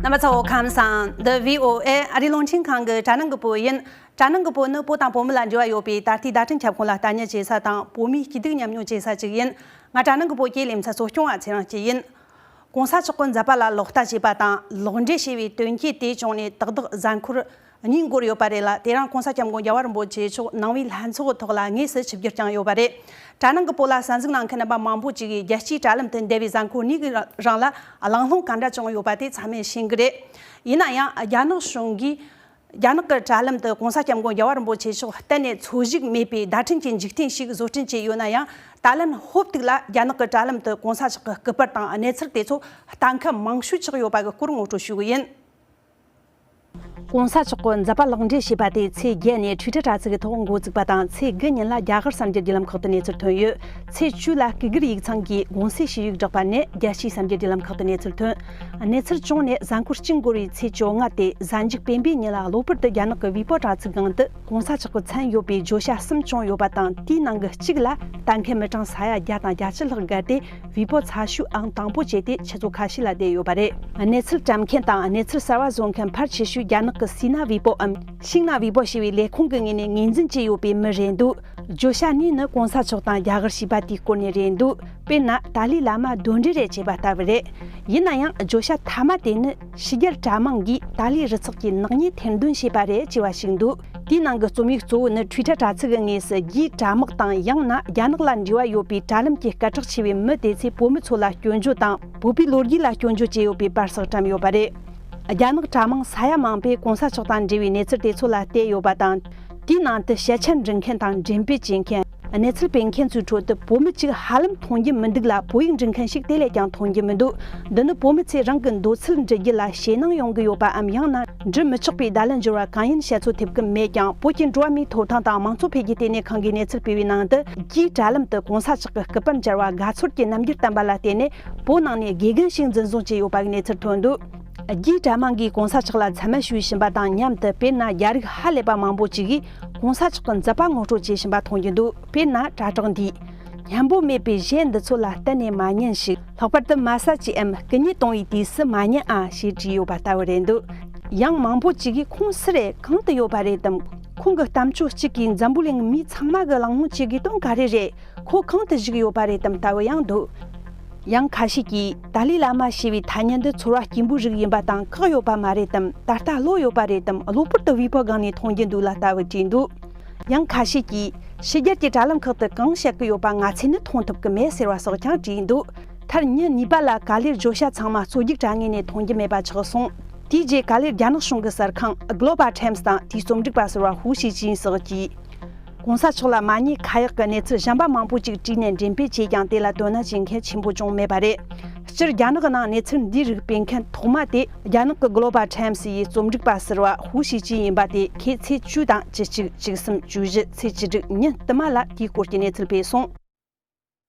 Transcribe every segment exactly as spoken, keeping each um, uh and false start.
རྣམ་པ་ཚོ་ཁམས་བཟང་། འདི་བྷི་ཨོ་ཨེ་ཨ་རིའི་རླུང་འཕྲིན་ཁང་གི་དྲ་ནང་གི་བོད་ཡིན། དྲ་ནང་གི་བོད་ནི་བོད་དང་བོད་མི་ལ་འབྲེལ་བ་ཡོད་པའི་ད་ལྟའི་བརྡ་འཕྲིན་ཁྱབ་ཁོངས་ལ་ལྟ་ཉན་བྱེད་ས་དང་བོད་མིའི་སྐྱིད་སྡུག་མཉམ་མྱོང་བྱེད་ས་ཅིག་ཡིན། ང་དྲ་ནང་གི་བོད་ཀྱི་ལེ་ཚན་གཙོ་སྐྱོང་བ་ཚེ་རིང་སྐྱིད་ཡིན། གོང་ས་མཆོག་གི་མཛད་པ་ལ་ལོག་ལྟ་བྱས་པ་དང་ལོག་འགྲེལ་བྱས་པའི་དོན་རྐྱེན་དེ་བྱུང་ནས་ཏག་ཏག་གཟའ་འཁོར་གཉིས་འགོར་ཡོད་པ་རེད་ལ། དེ་རིང་གོང་ས་སྐྱབས་མགོན་རྒྱལ་བ་རིན་པོ་ཆེ་མཆོག་ནང་པའི་ལྷན་ཚོགས་ཐོག་ལ་དངོས་སུ་ཆིབས་བསྒྱུར་བསྐྱངས་ཡོད་པ་རེད། དྲ་ནང་གི་བོད་ལ་གསན་གཟིགས་གནང་མཁན་རྣམ་པ་མང་པོ་ཅིག་གིས་རྒྱལ་སྤྱིའི་དྲ་ལམ་དུ་འདས་པའི་གཟའ་འཁོར་གཉིས་ཀྱི་རིང་ལ་གླེང་སློང་ག་འདྲ་བྱུང་ཡོད་པ་དེ་ཚང་མས་ཤེས་ཀྱི་རེད། ཡིན་ན་ཡང་རྒྱ་ནག་གཞུང་གིས་རྒྱ་ནག་གི་དྲ་ལམ་དུ་གོང་ས་སྐྱབས་མགོན་རྒྱལ་བ་རིན་པོ་ཆེ་མཆོག་གཏན་ནས་འཚོལ་ཞིབ་མེད་པའི་བརྡ་འཕྲིན་གྱི་འཇིག་རྟེན་ཞིག་བཟོ་སྐྲུན་བྱས་ཡོད་ན་ཡང་། ད་ལན་ཧོབ་ཏིག་ལ་རྒྱ་ནག་གི་དྲ་ལམ་དུ་གོང་ས་མཆོག་གི་སྐུ་པར་དང་གནས་ཚུལ་དེ་ཚོ་ལྟ་མཁན་མང་ཤོས་ཆགས་ཡོད་པ་གི་སྐོར་ངོ་སྤྲོད་ཞུ་གི་ཡིན། གོང་ས་མཆོག་གི་མཛད་པ་ལོག་འགྲེལ་བྱས་པ་དེ་ཚེས་བརྒྱད་ནས་Twitter་དྲ་ཚིགས་ཀྱི་ཐོག་འགོ་བཙུགས་པ་དང་། ཚེས་དགུ་ཉིན་ལ་རྒྱ་གར་གསར་འགྱུར་བརྒྱུད་ལམ་ཁག་ཏུ་གནས་ཚུལ་ཐོན་ཡོད། ཚེས་བཅུ་ལ་སྐུ་སྒེར་ཡིག་ཚང་གིས་དགོངས་སེལ་ཞུ་ཡིག་བསྒྲགས་པ་ནས་རྒྱལ་སྤྱིའི་གསར་འགྱུར་བརྒྱུད་ལམ་ཁག་ཏུ་གནས་ཚུལ་ཐོན། གནས་ཚུལ་བྱུང་ནས་གཟའ་འཁོར་གཅིག་འགོར་བའི་ཚེས་བཅོ་ལྔ་སྟེ་གཟའ་མཇུག་སྤེན་པའི་ཉིན་ལ་གློ་བུར་དུ་རྒྱ་ནག་གི་ཝི་པོ་དྲ་ཚིགས་སྒང་དུ་གོང་ས་མཆོག་གི་མཚན་ཡོད་པའི་བརྗོད་བྱ་གསུམ་བྱུང་ཡོད་པ་དང་། དེའི་ནང་གི་གཅིག་ལ་ལྟ་མཁན་མི་གྲངས་ས་ཡ་བརྒྱ་དང་བརྒྱད་ཅུ་ལྷག་བརྒལ་ཏེ་ཝི་པོ་ཚ་ཤོས་ཨང་དང་པོ་བྱས་ཏེ་ཆུ་ཚོད་ཁ་ཤས་ལ་བསྡད་ཡོད་པ་རེད། གནས་ཚུལ་བཀྲམ་མཁན་དང་གནས་ཚུལ་གསར་བ་བཟོ་མཁན་ཕལ་ཆེ་ཤོས་རྒྱ་ནག་གི་སི་ན་ཝི་པོའམ་ཤིང་ན་ཝི་པོ་ཞེས་པའི་ལས་ཁུངས་ཀྱི་ངོས་ནས་ངོས་འཛིན་བྱས་ཡོད་པའི་མི་རེད་འདུག་བརྗོད་བྱ་གཉིས་ནི་གོང་ས་མཆོག་དང་རྒྱ་གར་ཞེས་པ་དེའི་སྐོར་ནས་རེད་འདུག་དཔེར་ན་ཏཱ་ལའི་བླ་མ་གདོན་འདྲེ་རེད་ཅེས་པ་ལྟ་བུ་རེད། ཡིན་ན་ཡང་བརྗོད་བྱ་མཐའ་མ་དེ་ནི་ཕྱི་རྒྱལ་དྲ་དམངས་ཀྱིས་ཏཱ་ལའི་རུ་ཚོགས་ཀྱི་ནག་ཉེས་ཐེར་འདོན་བྱས་པ་རེད་ཅེས་པ་ཞིག་འདུག་དེའི་ནང་གི་རྩོམ་ཡིག་གཙོ་བོ་ནི་Twitter་དྲ་ཚིགས་ཀྱི་ངོས་སུ་རྒྱའི་དྲ་དམག་དང་ཡང་ན་རྒྱ་ནག་ལ་འབྲེལ་བ་ཡོད་པའི་དྲ་ལམ་གྱི་སྐད་གྲགས་ཆེ་བའི་མི་དེ་ཚོས་བོད་མི་ཚོ་ལ་སྐྱོན་བརྗོད་དང་བོད་པའི་ལོ་རྒྱུས་ལ་སྐྱོན་བརྗོད་བྱས་ཡོད་པའི་པར་སོགས་བཀྲམ་ཡོད་པ་རེད། རྒྱ་ནག་དྲ་དམངས་ས་ཡ་མང་པོས་གོང་ས་མཆོག་དང་འབྲེལ་བའི་གནས་ཚུལ་དེ་ཚོ་ལ་བལྟས་ཡོད་པ་དང་། དེའི་ནང་དུ་སྐད་ཆ་འདྲི་མཁན་དང་འགྲེམས་སྤེལ་བྱེད་མཁན། གནས་ཚུལ་སྤེལ་མཁན་ཚོའི་ཁྲོད་དུ་བོད་མི་གཅིག་ཧ་ལམ་མཐོང་རྒྱུ་མི་འདུག་ལ། བོད་ཡིག་འབྲི་མཁན་ཞིག་དེ་ལས་ཀྱང་མཐོང་རྒྱུ་མི་འདུག་འདི་ནི་བོད་མི་ཚོས་རང་གི་འདོད་ཚུལ་འབྲི་རྒྱུ་ལ་ཞེད་སྣང་ཡོང་གི་ཡོད་པའམ། ཡང་ན་འབྲི་མི་ཆོག་པའི་བརྡ་ལན་འབྱོར་བ་གང་ཡིན་བཤད་ཚོད་ཐེབས་ཀྱི་མེད་ཀྱང་། བོད་ཀྱི་འགྲོ་བ་མིའི་ཐོབ་ཐང་དང་དམངས་གཙོ་འཕེལ་རྒྱས་ལྟེ་གནས་ཁང་གིས་གནས་ཚུལ་སྤེལ་བའི་ནང་དུ། རྒྱའི་དྲ་ལམ་དུ་གོང་ས་མཆོག་གི་སྐུ་པར་འབྱར་བ་དགའ་ཚོར་གྱི་རྣམ་འགྱུར་བསྟན་པ་ལ་བརྟེན་ནས། བོད་ནང་ནས་དགེ་རྒན་ཞིག་འཛིན་བཟུང་བྱས་ཡོད་པ་གི་གནས་ཚུལ་ཐོན་འདུག་རྒྱའི་དྲ་དམངས་ཀྱིས་གོང་ས་མཆོག་ལ་མཚན་སྨད་ཞུ་བཞིན་པ་དང་མཉམ་དུ། དཔེར་ན་རྒྱ་རིགས་ཧ་ལས་པ་མང་པོ་ཅིག་གིས་གོང་ས་མཆོག་གི་མཛད་པ་ངོ་སྤྲོད་བྱེད་བཞིན་པ་མཐོང་རྒྱུ་འདུག་དཔེར་ན་དྲ་གྲགས་འདིས། སྙན་པོ་མེད་པའི་གཞས་འདི་ཚོ་ལ་གཏན་ནས་མ་ཉན་ཞིག་ལྷག་པར་དུ་མ་ས་ཅི་ཨེམ་སྐུ་ཉིད་གཏོང་བའི་དུས་སུ་མ་ཉན་ཨ་ཞེས་བྲིས་ཡོད་པ་ལྟ་བུ་རེད་འདུག་ཡང་མང་པོ་ཅིག་གིས་ཁོང་སུ་རེད། གང་དུ་ཡོད་པ་རེད་དམ། ཁོང་གི་གཏམ་བརྗོད་གཅིག་གིས་འཛམ་བུ་གླིང་མི་ཚང་མ་གི་གླེང་སློང་བྱེད་དགོས་དོན་ག་རེ་རེད། ཁོ་གང་དུ་བཞུགས་ཡོད་པ་རེད་དམ་ལྟ་བུ་ཡང་འདུག་ཡང་ཁ་ཤས་ཀྱིས་ཏཱ་ལའི་བླ་མ་ཞེས་པའི་ཐ་སྙད་འདི་ཚོར་བ་སྐྱེན་པོའི་རིགས་ཡིན་པ་དང་། བཀག་ཡོད་པ་མ་རེད་དམ། ད་ལྟ་གློད་ཡོད་པ་རེད་དམ། གློ་བུར་དུ་ཝི་པོ་སྒང་ནས་མཐོང་རྒྱུ་འདུག་ལ་ལྟ་བུ་བྲིས་འདུག་ཡང་ཁ་ཤས་ཀྱིས་ཕྱི་རྒྱལ་གྱི་དྲ་ལམ་ཁག་ཏུ་གང་བཤད་ཀྱི་ཡོད་པ་ང་ཚོས་ནི་མཐོང་ཐུབ་ཀྱི་མེད་ཟེར་བ་སོགས་ཀྱང་བྲིས་འདུག་མཐར་ཉིན་གཉིས་པ་ལ་ག་ལེར་བརྗོད་བྱ་ཚང་མ་རྩོད་རྒྱུགས་དྲ་ངོས་ནས་མཐོང་རྒྱུ་མེད་པ་ཆགས་སོང་། དེའི་རྗེས་ག་ལེར་རྒྱ་ནག་གཞུང་གི་གསར་ཁང་Global Times་དང་དེའི་རྩོམ་སྒྲིག་པ་ཟུར་པ་ཧུའུ་ཞི་ཅིན་སོགས་ཀྱིས། གོང་ས་མཆོག་ལ་མ་ཉེས་ཁ་ཡག་གི་གནས་ཚུལ་གཞན་པ་མང་པོ་ཅིག་བྲིས་ནས་འགྲེམས་སྤེལ་བྱས་ཀྱང་། དེ་ལ་དོ་སྣང་བྱེད་མཁན་ཆེན་པོ་ཅུང་མེད་པ་རེད། སྤྱིར་རྒྱ་ནག་གི་ནང་གནས་ཚུལ་འདིའི་རིགས་སྤེལ་མཁན་ཐོག་མ་དེ་རྒྱ་ནག་གི་Global Times་ཡི་རྩོམ་སྒྲིག་པ་ཟུར་པ་ཧུའུ་ཞི་ཅིན་ཡིན་པ་དེ་ཁོས་ཚེས་བཅུ་དང་བཅུ་གཅིག་བཅུ་གསུམ་བཅུ་བཞི་ཚེས་བཅུ་དྲུག་ཉིན་བསྟུད་མ་ལ་དེའི་སྐོར་གྱི་གནས་ཚུལ་སྤེལ་སོང་།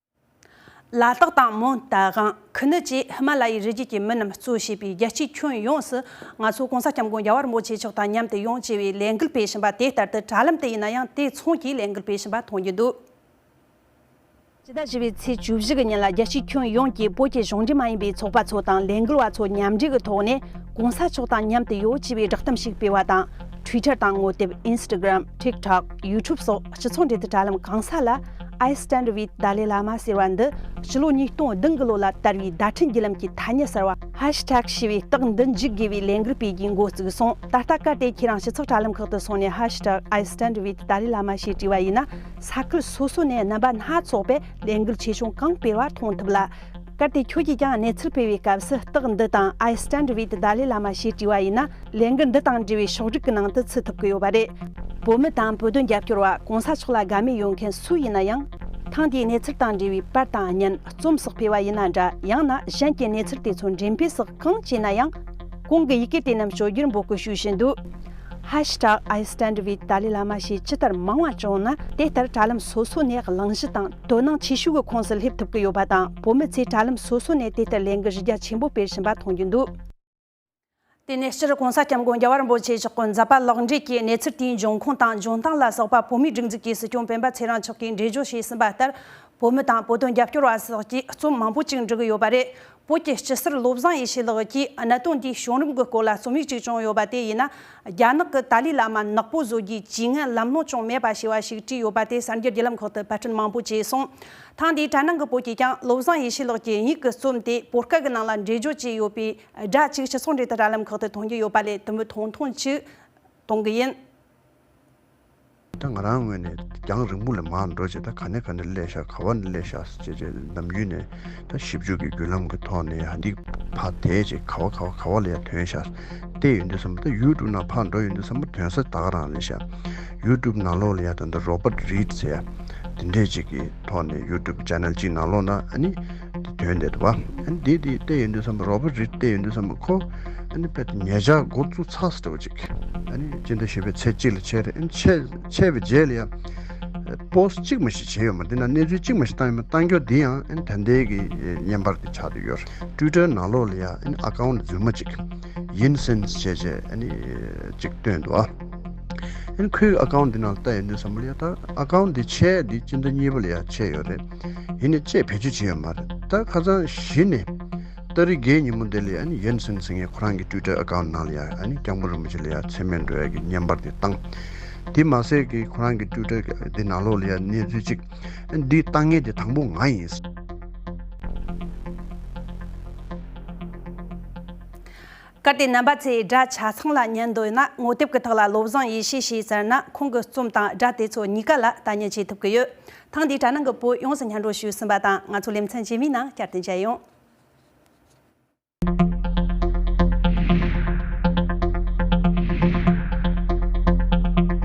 ལ་དྭགས་དང་མོན་རྟ་དབང་ཁུ་ནུ་བཅས་ཧི་མ་ལ་ཡའི་རི་རྒྱུད་ཀྱི་མི་རྣམས་གཙོ་བྱས་པའི་རྒྱལ་སྤྱིའི་ཁྱོན་ཡོངས་སུ་ང་ཚོ་གོང་ས་སྐྱབས་མགོན་རྒྱལ་བ་རིན་པོ་ཆེ་མཆོག་དང་མཉམ་དུ་ཡོང་ཅེས་པའི་ལས་འགུལ་སྤེལ་བཞིན་པ། དེ་ལྟར་དུ་དྲ་ལམ་དུ་ཡིན་ན་ཡང་དེ་མཚུངས་ཀྱི་ལས་འགུལ་སྤེལ་བཞིན་པ་མཐོང་རྒྱུ་འདུག་ཕྱི་ཟླ་བཞི་པའི་ཚེས་བཅུ་བཞི་གི་ཉིན་ལ་རྒྱལ་སྤྱིའི་ཁྱོན་ཡོངས་ཀྱི་བོད་ཀྱི་གཞུང་འབྲེལ་མ་ཡིན་པའི་ཚོགས་པ་ཚོ་དང་ལས་འགུལ་བ་ཚོ་མཉམ་འབྲེལ་གྱི་ཐོག་ནས་གོང་ས་མཆོག་དང་མཉམ་དུ་ཡོད་ཅེས་པའི་བསྒྲགས་གཏམ་ཞིག་སྤེལ་བ་དང་། Twitter་དང་ངོ་དེབ་Instagram། TikTok། YouTube་སོགས་སྤྱི་ཚོགས་འབྲེལ་མཐུད་དྲ་ལམ་གང་ས་ལ། I stand with Dalai Lama་ཟེར་བ་འདི་ཕྱི་ལོ་ཉིས་སྟོང་བདུན་གི་ལོ་ལ་དར་བའི་བརྡ་འཕྲིན་བརྒྱུད་ལམ་གྱི་ཐ་སྙད་གསར་བ་ཧེཤ་ཊེག་ཞེས་པའི་རྟགས་འདི་འཇུག་དགོས་པའི་ལས་འགུལ་སྤེལ་རྒྱུའི་འགོ་བཙུགས་སོང་། ད་ལྟ་གལ་ཏེ་ཁྱེད་རང་སྤྱི་ཚོགས་དྲ་ལམ་ཁག་ཏུ་སོང་ནས་ཧེཤ་ཊེག་I stand with Dalai Lama་ཞེས་བྲིས་པ་ཡིན་ན། ས་ཁུལ་སོ་སོ་ནས་རྣམ་པ་སྣ་ཚོགས་པས་ལས་འགུལ་ཆེ་ཆུང་གང་སྤེལ་བ་མཐོང་ཐུབ་ལ། གལ་ཏེ་ཁྱོད་ཀྱིས་ཀྱང་གནས་ཚུལ་སྤེལ་བའི་སྐབས་སུ་རྟགས་འདི་དང་I stand with Dalai Lama་ཞེས་བྲིས་པ་ཡིན་ན། ལས་འགུལ་འདི་དང་འབྲེལ་བའི་ཕྱོགས་སྒྲིག་གི་ནང་དུ་ཚུད་ཐུབ་ཀྱི་ཡོད་པ་རེད། བོད་མི་དང་བོད་དོན་རྒྱབ་སྐྱོར་བ་གོང་ས་མཆོག་ལ་དགའ་མོས་ཡོད་མཁན་སུ་ཡིན་ན་ཡང་། ཐེངས་འདིའི་གནས་ཚུལ་དང་འབྲེལ་བའི་པར་དང་བརྙན། རྩོམ་སོགས་སྤེལ་བ་ཡིན་ན་འདྲ། ཡང་ན་གཞན་གྱི་གནས་ཚུལ་དེ་ཚོ་འགྲེམས་སྤེལ་སོགས་གང་བྱས་ན་ཡང་། གོང་གི་ཡི་གེ་དེ་རྣམས་བཅོས་བསྒྱུར་འབོད་སྐུལ་ཞུ་བཞིན་འདུག་ཧེཤ་ཊེག་I stand with Dalai Lama་ཞེས་ཇི་ལྟར་མང་བ་བྱུང་ན། དེ་ལྟར་དྲ་ལམ་སོ་སོ་ནས་གླེང་གཞི་དང་དོ་སྣང་ཆེ་ཤོས་ཀྱི་ཁོངས་སུ་སླེབས་ཐུབ་ཀྱི་ཡོད་པ་དང་། བོད་མི་ཚོས་དྲ་ལམ་སོ་སོ་ནས་དེ་ལྟར་ལས་འགུལ་གཞི་རྒྱ་ཆེན་པོ་སྤེལ་བཞིན་པ་མཐོང་རྒྱུ་འདུག་དེ་ནས་སྤྱིར་གོང་ས་སྐྱབས་མགོན་རྒྱལ་བ་རིན་པོ་ཆེ་མཆོག་གི་མཛད་པ་ལོག་འགྲེལ་གྱི་གནས་ཚུལ་དེའི་འབྱུང་ཁུངས་དང་འཇོན་ཐང་ལ་སོགས་པ་བོད་མིའི་སྒྲིག་འཛུགས་ཀྱི་སྲིད་སྐྱོང་སྤེན་པ་ཚེ་རིང་མཆོག་གིས་འགྲེལ་བརྗོད་བྱས་ཟིན་པ་ལྟར། བོད་མི་དང་བོད་དོན་རྒྱབ་སྐྱོར་བ་སོགས་ཀྱིས་རྩོམ་མང་པོ་ཅིག་འབྲི་གི་ཡོད་པ་རེད། བོད་ཀྱི་སྤྱི་ཟུར་བློ་བཟང་ཡེ་ཤེས་ལགས་ཀྱིས་གནད་དོན་འདིའི་བྱུང་རིམ་གྱི་སྐོར་ལ་རྩོམ་ཡིག་ཅིག་བྱུང་ཡོད་པ་དེ་ཡིན་ན། རྒྱ་ནག་གི་ཏཱ་ལའི་བླ་མ་ནག་པོ་བཟོ་རྒྱུའི་ཇུས་ངན་ལམ་ལྷོང་ཅུང་མེད་པ་ཞེས་པ་ཞིག་བྲིས་ཡོད་པ་དེ་གསར་འགྱུར་བརྒྱུད་ལམ་ཁག་ཏུ་དཔར་སྐྲུན་མང་པོ་བྱས་སོང་། ཐེངས་འདིའི་དྲ་ནང་གི་བོད་ཀྱིས་ཀྱང་བློ་བཟང་ཡེ་ཤེས་ལགས་ཀྱི་མྱིག་གི་རྩོམ་དེ་བོད་སྐད་ཀྱི་ནང་ལ་འགྲེལ་བརྗོད་བྱས་ཡོད་པའི་སྒྲ་ཅིག་སྤྱི་ཚོགས་འབྲེལ་མཐུད་དྲ་ལམ་ཁག་ཏུ་མཐོང་རྒྱུ་ཡོད་པ་ལས་དེ་མོ་ཐུང་ཐུང་ཅིག་གཏོང་གི་ཡིན། ད་ང་རང་ངོས་ནས་རྒྱང་རིང་པོ་ལ་མར་འགྲོ་བྱས། ད་ག་ནས་ག་ནས་སླེབས་ཤག་ག་བ་ནས་སླེབས་ཤག་ཟེར་བྱས་བྱས་ནམ་རྒྱུན་ནས་ད་ཞིབ་འཇུག་གི་བརྒྱུད་ལམ་གྱི་ཐོག་ནས་ཡ་འདི་ཕར་དེད་བྱས་ག་བ་ག་བ་ག་བ་ལ་ཡ་ཐོན་ཤག་བལྟས་ཡོང་དུས་ཙམ་པ། ད་ཡུ་ཊུབ་ནང་ཕར་འགྲོ་ཡོང་དུས་ཙམ་པ་ཐོན་ས་ད་ག་རང་རེད་ཤག་ཡུ་ཊུབ་ནང་ལོགས་ལ་ཡ་ད་ལྟ་Robert Reed ཟེར་ཡ་དེ་འདྲས་ཅིག་གི་ཐོག་ནས་ཡུ་ཊུབ་ཅེ་ནལ་གཅིག་ནང་ལོགས་ན་ཨ་ནི་དེ་ཐོན་བསྡད་འདུག་བ། ཨ་ནི་དེ་དེ་བལྟས་ཡོང་དུས་ཙམ་པ། Robert Reed བལྟས་ཡོང་དུས་ཙམ་པ་ཁོ་ཨ་ནི་དཔེ་ཉེ་ཆར་འགོ་བཙུགས་ཚར་ཟེར་བ་ཅིག་ཨ་ནི་སྤྱི་ཟླ་བཞི་པའི་ཚེས་གཅིག་ལ་ཆད་རེད། ཨ་ནི་ཆད་ཆད་པའི་རྗེས་ལ་ཡང་པོ་སི་ཊི་གཅིག་མ་ཞིག་བྱས་ཡོད་མ་རེད། འདི་ན་གནས་ཚུལ་གཅིག་མ་ཞིག་བཏང་ཡོད་མ་རེད། བཏང་རྒྱུ་འདི་ཡང་ཨ་ནི་ད་ལྟའི་གི་བརྙན་པར་འདི་ཆགས་བསྡད་ཡོད་རེད། ཊུའི་ཊར་ནང་ལོགས་ལ་ཡང་ཨ་ནི་ཨ་ཀའུན་ཊི་རྫུན་མ་ཅིག་ཡིན་སེན་སི་བྱས་བྱས་ཨ་ནི་ཅིག་བཏོན་འདུག་ཨ། ཨ་ནི་ཁོའི་ཨ་ཀའུན་ཊི་འདི་ནང་ལ་ལྟ་ཡོང་དུས་ཙམ་པ་ལ་ཡང་ད་ཨ་ཀའུན་ཊི་འདི་ཆད་འདི་སྤྱི་ཟླ་གཉིས་པ་ལ་ཡང་ཆད་ཡོད་རེད། ཡིན་ནའི་ཅིག་བེད་སྤྱོད་བྱས་ཡོད་མ་རེད། ད་ཁ་སང་གཞི་ནས་ཏ་རིག་བརྒྱད་ཉིན་མོ་དེ་ལ་ཡ་ཨ་ནི་ཡན་སན་ཟེར་མཁན་ཁོ་རང་གི་ཊུའི་ཊར་ཨ་ཀའུན་ཊི་ནང་ལ་ཡ་ཨ་ནི་སྐྱབས་མགོན་རིན་པོ་ཆེ་ལ་ཡ་མཚན་སྨད་འགྲོ་ཡ་གི་བརྙན་པར་དེ་བཏང་། དེ་མ་ཟད་ཀྱི་ཁོ་རང་གི་ཊུའི་ཊར་དེ་ནང་ལོགས་ལ་ཡ་གནས་ཚུལ་ཅིག་ཨ་ནི་འདི་བཏང་མཁན་དེ་དང་པོ་ང་ཡིན། གལ་ཏེ་རྣམ་པ་ཚོས་སྒྲ་ཆ་ཚང་ལ་ཉན་འདོད་ན། ངོ་དེབ་ཀྱི་ཐོག་ལ་བློ་བཟང་ཡེ་ཤེས་ཞེས་བཙལ་ན། ཁོང་གི་རྩོམ་དང་སྒྲ་དེ་ཚོ་གཉིས་ཀ་ལ་ལྟ་ཉན་བྱེད་ཐུབ་ཀྱི་ཡོད། ཐེངས་འདིའི་དྲ་ནང་གི་བོད་ཡོངས་སུ་སྙན་སྒྲོན་ཞུས་ཟིན་པ་དང་། ང་ཚོ་ལེ་ཚན་རྗེས་མའི་ནང་བསྐྱར་དུ་མཇལ་ཡོང་།